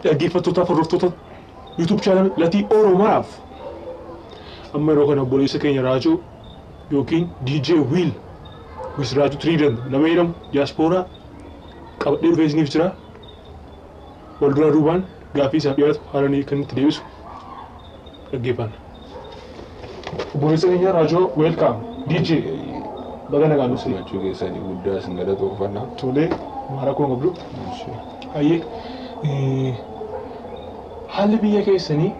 Dhaggeeffattootaaf hordoftoota YouTube channel Latii Oro maraaf amma yeroo kana obboleessa keenya Raajoo yookiin DJ Will with Raajoo Trident nama jedhamu diyaaspooraa qabadhee dhufee isiniif jira. Wal duraa duubaan gaaffii isaaf dhiyaatu haala inni kan itti deebisu dhaggeeffanna. Obboleessa keenya Raajoo, welcome. DJ, baga nagaan dhufte. Simachuu keessanii guddaa isin galatoomfanna. Tolee, maara koo qabdu. Hayyee, haalli biyya keessanii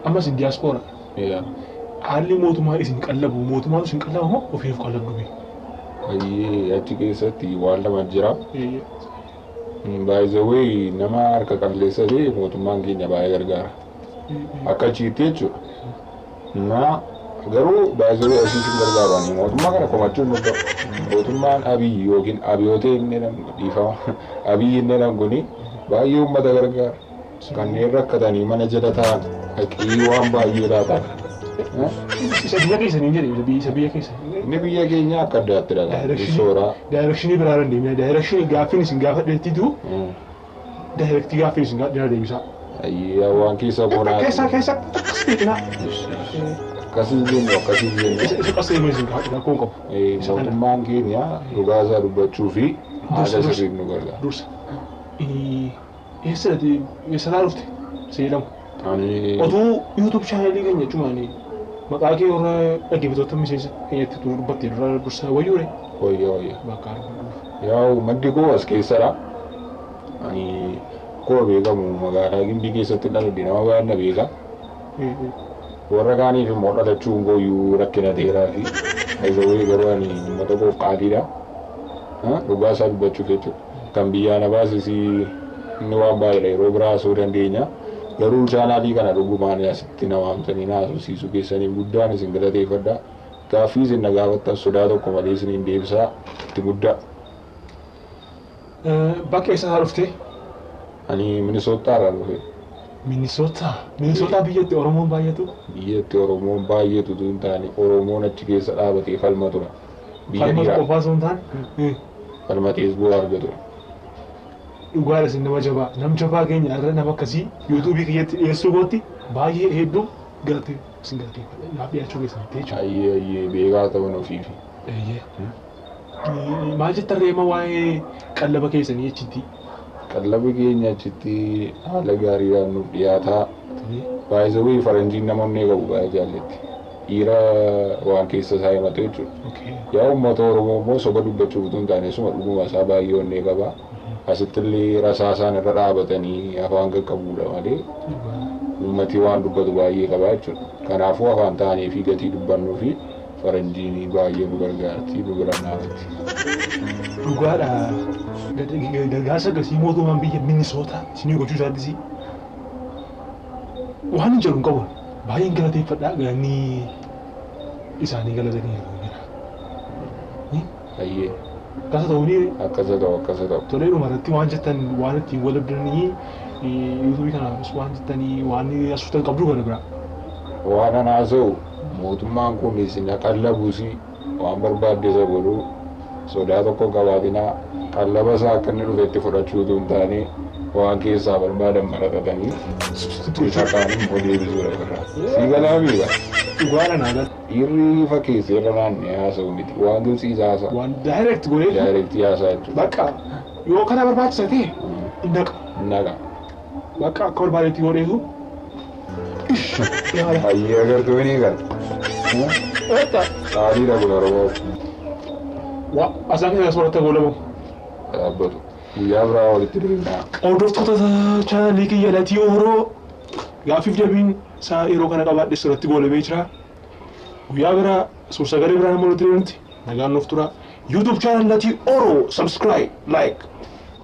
ammas diyaaspooraa. Yaa. Haalli mootummaa isin qallabu, mootummaatu isin qallaba moo ofiif qallabdu bee? Hayyee, achi keessatti waan lama jira. By the way, nama harka qalleessa ta'e mootummaan keenya baay'ee gargaara. Akka achiitti jechuudha. Na garuu by the way asii isin gargaaru, ani mootummaa kana komachuu hin danda'u. Mootummaan Abiyyi yookiin Abiyootee inni jedhamu, dhiifama, Abiyyi inni jedhamu kuni baay'ee uummata gargaara. Kanneen rakkatanii mana jala taa'an haqii waan baay'ee laata. Isa biyya keessanii jedhe, isa biyya keessanii. Inni biyya keenya akka addaatti dhaga. Sooraa. Direction biraa irra deemna. Direction gaaffiin isin gaafadheettitu direct gaaffiin isin gaafadhe deebisaa. Ayyaa, waan keessa koonaa. Keessa keessa akkas beeknaa. Akkasii jennu, akkasii jennu. Isa qasee isin gaafadhe rakkoo hin qabu. Mootummaan keenya dhugaa isaa dubbachuu fi haala sirriin nu gargaara. Dursa. Eessatti, eessataa dhufte seedamu? Ani Otuu YouTube channelii keenya jechuun maqaa kee warra dhaggeeffattoota miseensa keenyatti utuu dubbattee dura dursa wayyuure. Wayya, wayya. Bakka arguuf. Yaa'u, maddi koo as keessadha. Ani akkuma beekamu magaalaa Gimbii keessatti dhaladhe, nama baay'een na beeka. Warra kaaniif immoo dhalachuun kooyyuu rakkina dheeraa fi ayizawee, garuu ani uummata koof qaaliidha. Dhugaa isaa dubbachuuf jechuudha. Kan biyyaa na baases inni waan baay'eedha, yeroo biraa haasa'uu dandeenya. Garuu channelii kana dhugumaan asitti na waamtanii na haasofsiisuu keessaniif guddaan isin galateeffadha. Gaaffii isin na gaafattan sodaa tokko malee isiniin deebisaa, itti guddaa. Bakka eessataa dhufte? Ani Minisootaarraa dhufe. Minisootaa. Minisootaa biyyatti Oromoon baay'atu. Biyyatti Oromoon baay'eetu utuu hin taane, Oromoon achi keessa dhaabatee falmatudha. Biyya Falmatu dhiiraa qofaa osoo hin taane. Falmatees bu'aa argatudha. Dhugaadha, isin nama jabaa. Nam jabaa keenya irra nama akkasii YouTubeii kiyyatti dhiyeessuu kootti baay'ee hedduu galatee isin galateeffadha. Naaf dhiyaachuu keessanitti jechuudha. Ayyee, ayyee, beekaa ta'uun ofiifi. Eeyyee. Maal jettan reema waa'ee qallaba keessanii achitti? Qallabi keenya achitti haala gaariidhaan nuuf dhiyaataa. Baay'ee faranjiin namoonni qabu baay'ee jaalletti. Dhiira waan keessa isaa himatu jechuudha. Yaa, uummata Oromoo immoo soba dubbachuuf utuu hin taane, suma dhuguma isaa baay'ee onnee qaba. Asitti illee rasaasaan irra dhaabatanii afaan qaqqabuudha malee uummati waan dubbatu baay'ee qaba jechuudha. Kanaafuu afaan taanee fi gatii dubbannuu fi faranjiin baay'ee nu gargaarti, nu bira dhaabatti. Dhugaadha. Gargaarsa akkasii mootummaan biyya Minisootaa isinii gochuu isaattis waan hin jedhu hin qabu. Baay'een galateeffadha. Galanni isaanii galatanii jira. Ayyee. Akkasa ta'uuni. Akkasa ta'u, akkasa ta'u. Tolee, dhuma irratti waan jettan, waan ittiin wal abdanii YouTubeii kanaafis waan jettanii waan asuuftan qabdu kana biraa. Waan ana haasa'u, mootummaan kun isin qallabuus waan barbaadde isa godhu sodaa tokko qabaatinaa, qallaba isaa akka inni dhufetti fudhachuu utuu hin taane, waan keessaa barbaadan maratatanii isa kaan immoo deebisuudha irraa. Sii galaa miidha. Dhugaadha, naa gala. Dhiirri fakkeessee irra naannee haasa'u miti. Waan gilsiisa haasa'a. Waan direct godhee. Direct haasa'a jechuudha. Bakka yoo kana barbaachisa ta'e naqa. Naqa. Bakka akka barbaadetti godheetu. Hayyee, agartuu ni gala. Qaaliidha kun Oromoo. Waa asaan keessa soorata goolabamu. Dhaabbatu. Guyyaa biraa walitti deemnaa. Hordoftoota channelii kiyya Latii Ooroo, gaaffiif deebiin isaa yeroo kana qabaadhe sirratti goolabee jira. Guyyaa biraa suur-sagalee biraa nama walitti deemnutti nagaan nuuf tura. YouTube channel Latii Ooroo subscribe, like.